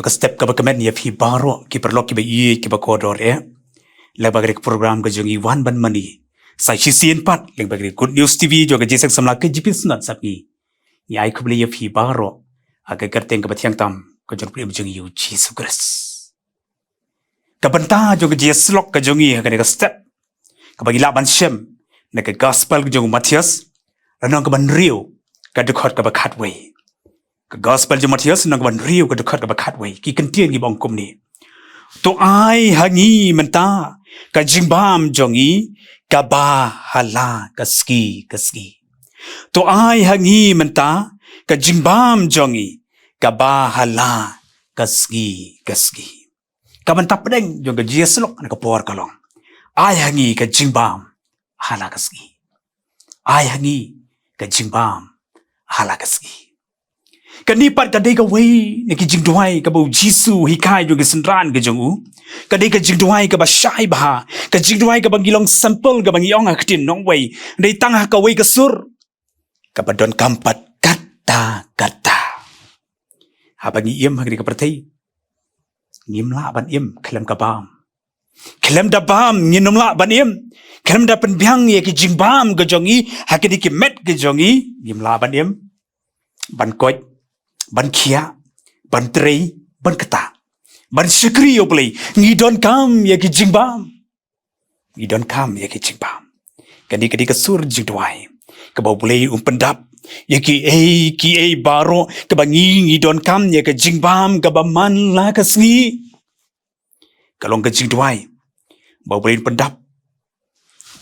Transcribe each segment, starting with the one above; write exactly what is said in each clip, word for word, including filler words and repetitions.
Ka step kaba kmen ïa phi baroh ki paralok kiba ïeit kiba kordor eh. Lyngba ka program ka jong i Wan Ban Mane, sa shisien pat lyngba ka Good News T V jong ka Jingïaseng Samla K J P Synod Sepngi. Ngi ai khublei ïa phi baroh ha ka kyrteng kaba thiang tam ka jong u Blei jong i u Jisu Khrist. Ka bynta jong ka jingïasyllok ka jong i ha kane ka step, kaba ngi lah ban shem na ka Gospel ka jong u Mathaios, lynnong kaba hynriew, ka dkhot kaba khatwei. Ka Gospel jong u Mathaios, lynnong kaba hynriew, ka dkhot kaba khatwei. Ki kyntien kiba ong kumne: To ai ha ngi mynta ka jingbam jong ngi kaba ha la ka sngi ka sngi. To ai ha ngi mynta ka jingbam jong ngi kaba ha la ka sngi ka sngi. Ka bynta pdeng jong ka jingïasyllok na ka por ka long: Ai ha ngi ka jingbam ha la ka sngi. Ai ha ngi ka jingbam ha la ka sngi. Kane pat ka dei kawei na ki jingduwai kaba u Jisu u hikai jong ki synran ka jong u. Ka dei ka jingduwai kaba shai bha, ka jingduwai kaba ngi long sample, kaba ngi ong ha ka ktien nongwei. Dei tang ha kawei ka sur kaba donkam pat katta katta. Haba ngi im ha kane ka pyrthei, ngim lah ban im khlem ka bam. Khlem da bam ngin ym lah ban im. Khlem da pynbiang ïa ki jingbam ka jong ngi ha kine ki met ka jong ngi, ngim lah ban im. Ban koit, ban khiah, ban trei, ban ktah, ban shakri ïa u Blei, ngi donkam ïa ki jingbam. Ngi donkam ïa ki jingbam. Kane ka dei ka sur jingduwai kaba u Blei um pyndap ïa kiei kiei baroh kaba ngi, ngi donkam ïa ka jingbam kaba man la ka sngi. Ka long ka jingduwai ba u Blei un pyndap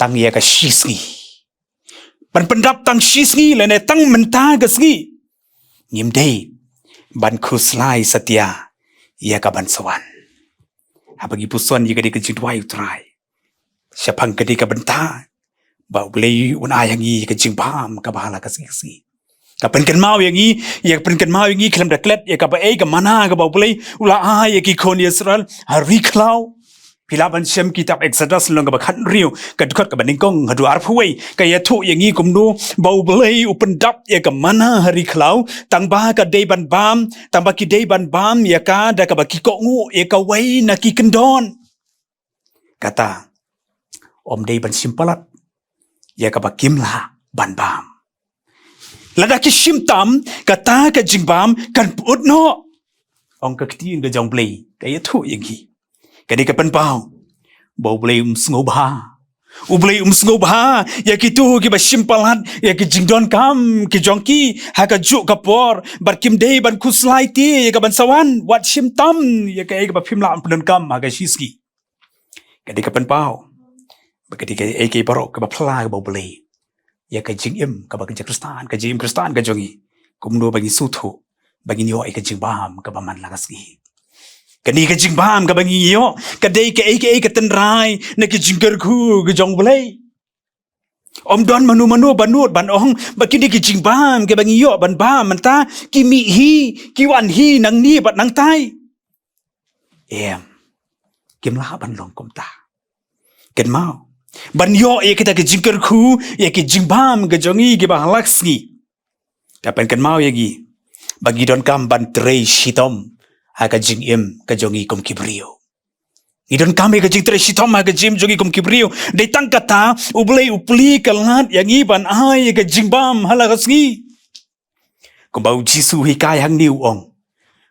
tang ïa ka shi sngi. Ban pyndap tang shi sngi lane tang mynta ka sngi, ngim dei ban khuslai satia ïa ka ban sa wan. Haba ngi puson ïa ka dei ka jingduwai u Trai, shaphang ka dei ka bynta ba u Blei un ai ha ngi ïa ka jingbam kaba ha la ka sngi ka sngi. Ka pynkynmaw ïa ngi, ïa ka pynkynmaw ïa ngi khlem da klet ïa kaba ei ka manna kaba u Blei u la ai ïa ki khun Israel ha ri khlaw. Phi lah ban shem kitab Exodus lynnong kaba khathynriew, ka dkhot kaba nyngkong haduh arphew wei, ka ïathuh ïa ngi kumno ba u Blei u pyndap ïa ka manna ha ri khlaw, tang ba ka dei ban bam, tang ba ki dei ban bam ïa ka da kaba ki kohnguh ïa kawei na ki kyndon. Kata, ym dei ban shim palat ïa kaba kim lah ban bam. Lada ki shim tam, kata ka jingbam kan pyut noh. Ong ka ktien ka jong u Blei, ka ïathuh ïa ngi. Ka dei ka pynpaw ba u Blei um sngewbha. U Blei um sngewbha ïa kito kiba shim palat ïa ki jingdonkam ki jong ki ha kajuh ka por, bad kim dei ban khuslai te ïa ka ban sa wan. Wat shim tam ïa kaei kaba phim lah ban pyndonkam ha ka shi sngi. Ka dei ka pynpaw ba ka dei kaei kaei baroh kaba phylla kaba u Blei ïa ka jingim kaba ka jingkhristan, ka jingim khristan ka jong ngi. Kumno ba ngi sngewthuh ba ngin ïoh ïa ka jingbam kaba man la ka sngi. Kane ka jingbam kaba ngi ïoh ka dei kaei kaei ka tynrai na ka jingkyrkhu ka jong u Blei. Ym don mano mano ba nud ban ong ba kine ki jingbam kiba ngi ïoh ban bam mynta ki mih hi, ki wan hi nangne bad nangtai. Em, kim lah ban long kumta. Kynmaw, ban ïoh ïa kita ki jingkyrkhu ïa ki jingbam ka jong ngi kiba ha la ka sngi, ka pynkynmaw ïa ngi ba ngi donkam ban trei shitom ha ka jingim ka jong ngi kum ki briew. Ngi donkam ïa ka jingtrei shitom ha ka jingim jong ngi kum ki briew. Dei tang kata u Blei u plie ka lad ïa ngi ban ai ïa ka jingbam ha la ka sngi. Kumba u Jisu u hikai hangne u ong,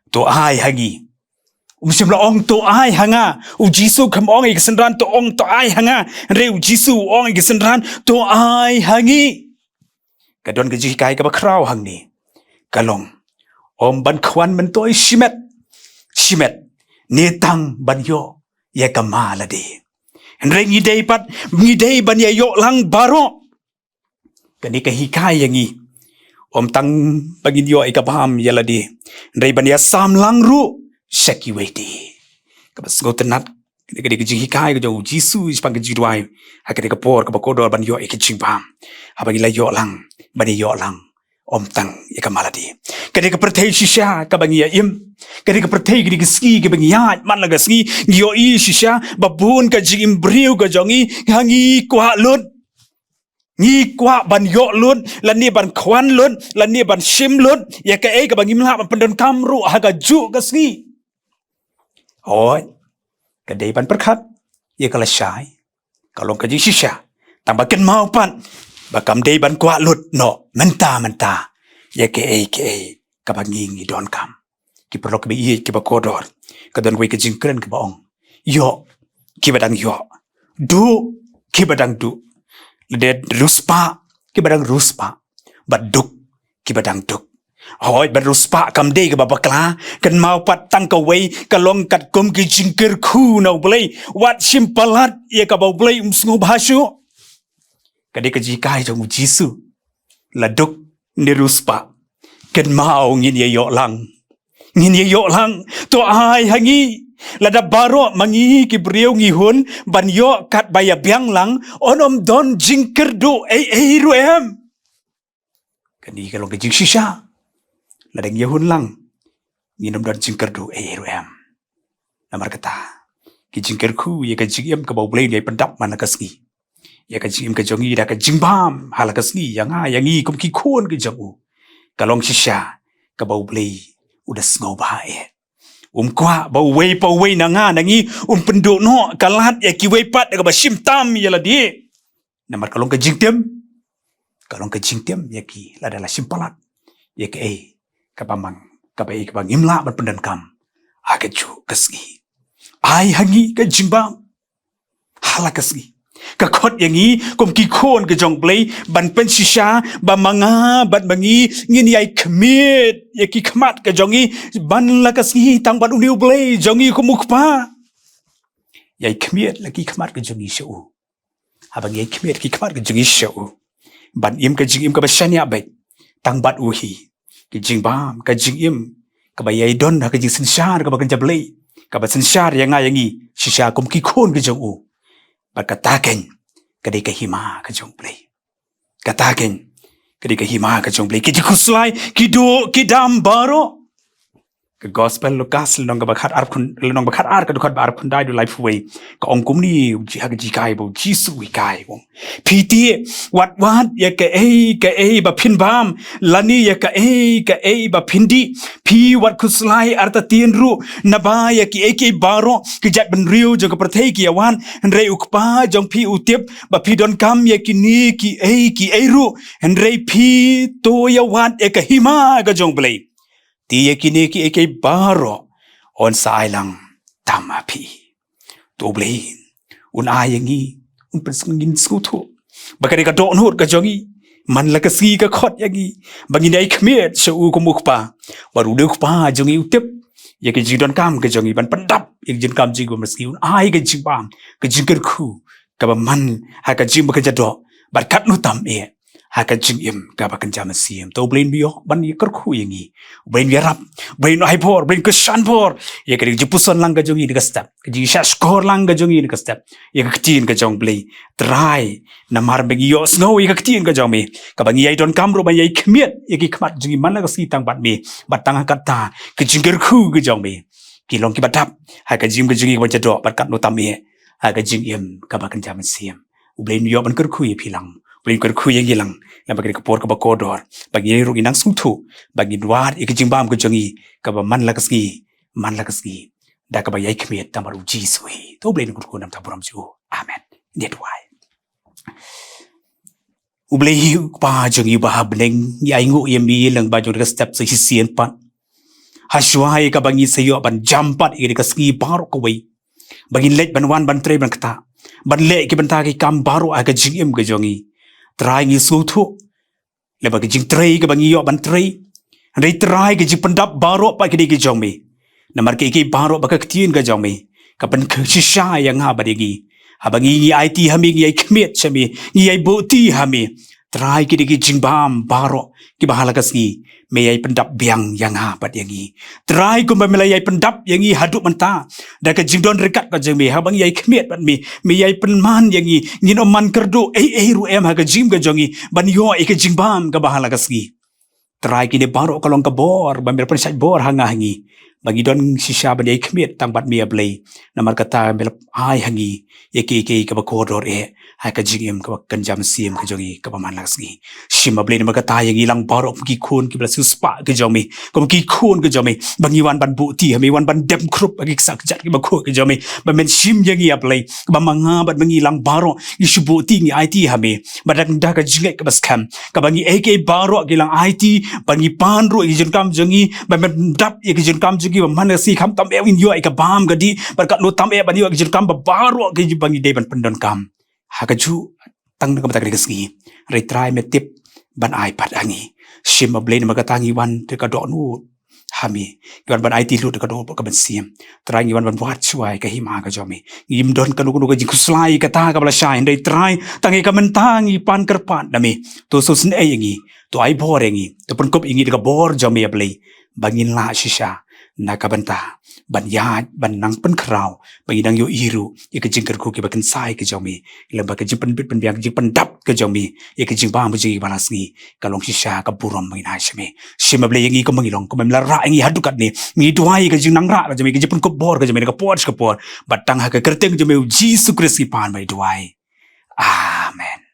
to ai ha ngi. Um shym la ong to ai ha nga. U Jisu kam ong ïa ki synran to ong to ai ha nga. Hynrei u Jisu u ong ïa ki synran to ai ha ngi. Ka don ka jinghikai kaba khraw hangne, ka long, ym ban khwan myntoi shimet shimet ne tang ban ïoh ïa ka ma lade. Hynrei ngi dei pat, ngi dei ban ïa ïoh lang baroh. Kane ka hikai ïa ngi, ym tang ba ngin ïoh ïa ka bam ïa lade, hynrei ban ïa sam lang ruh sha kiwei de. Kaba sngewtynnat, kane ka dei ka jinghikai ka jong u Jisu shaphang ka jingduwai ha kane ka por kaba kordor ban ïoh ïa ka jingbam. Haba ngi la ïoh lang, ban ïa ïoh lang, ym tang ïa ka ma lade. Kane ka pyrthei shisha kaba ngi ïa im, kane ka pyrthei, kane ka sngi kaba ngi ïaid man la ka sngi, ngi ïohi shisha ba bun ka jingim briew ka jong ngi ha ngi kwah lut. Ngi kwah ban ïoh lut, lane ban khwan lut, lane ban shim lut ïa kaei kaba ngim lah ban pyndonkam ruh ha kajuh ka sngi. Hooid, ka dei ban pyrkhat ïa ka lashai, ka long ka jingshisha. Tang ba kynmaw pat ba kam dei ban kwah lut noh mynta mynta ïa kaei kaei kaba ngi ngi donkam. Ki paralok kiba ïeit kiba kordor, ka don wei ka jingkren kaba ong, ïoh kiba dang ïoh, duh kiba dang duh, lada riewspah kiba dang riewspah, bad duk kiba dang duk. Hooid, ban riewspah kam dei kaba bakla, kynmaw pat tang kawei, ka long katkum ki jingkyrkhu na U Blei. Wat shim palat ïa kaba U Blei um sngewbha shuh. Ka dei ka jinghikai jong U Jisu. La duk ne riewspah, kynmaw ngin ïa ïoh lang. Ngin ïa ïoh lang. To ai ha ngi, lada baroh ma ngi ki briew ngi hun ban ïoh katba ïa biang lang, un ym don jingkyrduh ei ei ruh em. Kane ka long ka jingshisha. Lada ngi ïa hun lang, ngin ym don jingkyrduh ei ei ruh em. Namar kata, ki jingkyrkhu ïa ka jingim kaba U Blei un ïai pyndap man la ka sngi, ïa ka jingim ka jong ngi da ka jingbam ha la ka sngi, ïa nga ïa ngi kum ki khun ki jong u, ka long shisha kaba U Blei u da sngewbha eh. Um kwah ba uwei pa uwei na nga na ngi un pynduh noh ka lad ïa kiwei pat da kaba shim tam ïa lade. Namar ka long ka jingtim, ka long ka jingtim ïa ki lada la shim palat ïa kaei kaba mang, kaba ei kaba ngim lah ban pyndonkam ha kajuh ka sngi. Ai ha ngi ka jingbam ha la ka sngi, ka khot ïa ngi kum ki khun ki jong U Blei ban pynshisha ba ma nga bad ma ngi ngin ïai khmied ïa ki khmat ka jong ngi man la ka sngi tang bad une U Blei jong ngi kum U Kpa. Ïai khmied la ki khmat ka jong ngi sha u. Haba ngi ïai khmied ki khmat ka jong ngi sha u, ban im ka jingim kaba shaniah beit tang bad u hi, ki jingbam, ka jingim kaba ïai don ha ka jingsynshar kaba kynja Blei, kaba synshar ïa nga ïa ngi shisha kum ki khun ki jong u. Bad kata keiñ ka dei ka hima ka jong U Blei. Kata keiñ ka dei ka hima ka jong U Blei. Ki jingkhuslai, ki duh ki dam baroh. Ka Gospel Lukas lynnong kaba khat ar khun, lynnong ba khat ar ka dkhot ba ar khun dai du lai phew wei, ka ong kumne ha ka jinghikai ba U Jisu u hikai, u ong, phi te, wat wad ïa kaei kaei ba phin bam, lane ïa kaei kaei ba phin dih. Phi wat khuslai artatien ruh naba ïa kiei kiei baroh ki jaitbynriew jong ka pyrthei ki ïa wad, hynrei U Kpa jong phi u tip ba phi donkam ïa kine kiei kiei ruh. Hynrei phi to ïa wad ïa ka hima ka jong U Blei, te ïa kine kiei kiei baroh yn sa ai lang tam ha phi. To U Blei un ai ïa ngi, un pynsngew ngin sngewthuh ba ka dei ka dohnud ka jong ngi. Man la ka sngi ka khot ïa ngi ba ngin ïai khmied sha u kum U Kpa. Bad une U Kpa jong ngi u tip ïa ka jingdonkam ka jong ngi ban pyndap ïa ka jingdonkam jong ngi ba man la ka sngi, un ai ka jingbam, ka jingkyrkhu kaba man ha ka jingim ba kynja doh bad katno tam eh ha ka jingim kaba kynja mynsiem. To U Blei un ïoh ban ïa kyrkhu ïa ngi. U Blei un ïarap, U Blei un ai bor, U Blei un kyrshan bor ïa ka jingpuson lang ka jong ngi na ka step, ka jingshahshkor lang ka jong ngi na ka step ïa ka ktien ka jong U Blei. Trai, namar ba ngi ïohsngew ïa ka ktien ka jong me, kaba ngi ïai donkam ruh ban ïai khmied ïa ki khmat jong ngi man la ka sngi tang bad me, bad tang ha kata ka jingkyrkhu ka jong me ki long kiba dap ha ka jingim ka jong ngi kaba kynja doh bad katno tam eh ha ka jingim kaba kynja mynsiem. U Blei un ïoh ban kyrkhu ïa phi lang, U Blei un kyrkhu ïa ngi lang, namar ka dei ka por kaba kordor ba ngi ruh ngin nang sngewthuh ba ngin wad ïa ka jingbam ka jong ngi kaba man la ka sngi, man la ka sngi, da kaba ïai khmied tang bad U Jisu hi. To U Blei un kyrkhu namar ka burom jong u. Amen. Ngin ïa duwai. U Blei hi U Kpa jong ngi uba ha bneng, ngi ainguh ïa me lyngba jong ka step sa shisien pat, ha shuwa ïa kaba ngi sa ïoh ban jam pat ïa ka sngi baroh kawei, ba ngin leit ban wan ban trei ban ktah, ban leh ki bynta ki kam baroh ha ka jingim ka jong ngi. Trai, ngi sngewthuh lyngba ka jingtrei kaba ngi ïoh ban trei, hynrei Trai, ka jingpyndap baroh pat ka dei ka jong me. Namar kiei kiei baroh ba ka ktien ka jong me ka pynshisha ïa nga bad ïa ngi. Haba ngi, ngi aiti ha me, ngi ïai khmied sha me, ngi ïai buhti ha me, Trai, ki dei ki jingbam baroh kiba ha la ka sngi me ïai pyndap biang ïa nga bad ïa ngi. Trai, kumba me la ïai pyndap ïa ngi haduh mynta da ka jingdon ryngkat ka jong me, haba ngi ïai khmied bad me, me ïai pynman ïa ngi, ngin ym man kyrduh ei ei ruh em ha ka jingim ka jong ngi ban ïoh ïa ka jingbam kaba ha la ka sngi. Trai, kine baroh ka long ka bor ba me la pynshait bor ha nga ha ngi ba ngi don shisha ban ïai khmied tang bad me, A Blei. Namar kata me la ai ha ngi ïa kiei kiei kiba kordor eh ha ka jingim kaba kynja mynsiem ka jong ngi kaba man la ka sngi. Shim, A Blei, namar kata ïa ngi lang baroh kum ki khun kiba la siewspah ka jong me, kum ki khun ka jong me, ba ngi wan ban buhti ha me, wan ban dem khrup ha ki ksakjat kiba khuid ka jong me, ba men shim ïa ngi, A Blei, ba ma nga bad ma ngi lang baroh ngi shu buhti, ngi aiti ha me, ba dang da ka jingngeit kaba skhem, kaba ngi ei kiei baroh ki lang aiti, ba ngi pan ruh ïa ki jingkam jong ngi, ba men dap ïa ki jingkam jong ngi, ba man ka sngi khamtam eh ngin ïoh ïa ka bam ka dih, bad katno tam eh ban ïoh ïa ki jingkam ba baroh kiba ngi dei ban pyndonkam ha kajuh tang na ka bynta kane ka sngi. Hynrei Trai, me tip ban ai pat ha ngi. Shim, A Blei, namar kata ngi wan da ka dohnud ha me, ngi wan ban aiti lut da ka dohnud bad ka mynsiem. Trai, ngi wan ban wad shuwa ïa ka hima ka jong me. Ngim don kano kano ka jingkhuslai ïa kata kaba lashai, hynrei Trai, tang ïa ka mynta ngi pan kyrpad na me. To sngewsynei ïa ngi, to ai bor ïa ngi, to pynkup ïa ngi da ka bor jong me, A Blei, ba ngin lah shisha na ka bynta ban ïaid, ban nang pynkhraw, ba ngin nang ïohi ruh ïa ka jingkyrkhu kaba kynsai ka jong me, lem bad ka jingpynbit pynbiang, ka jingpyndap ka jong me ïa ka jingbam ka jong ngi ba la sngi, ka long shisha ka burom ba ngin ai sha me. Shim, A Blei, ïa ngi kumba ngi long, kumba me la rah ïa ngi haduh katne. Ngi duwai ïa ka jingnang rah ka jong me, ka jingpynkup bor ka jong me na ka por sha ka por, bad tang ha ka kyrteng jong me U Jisu Khrist ngi pan bad ngi duwai. Amen.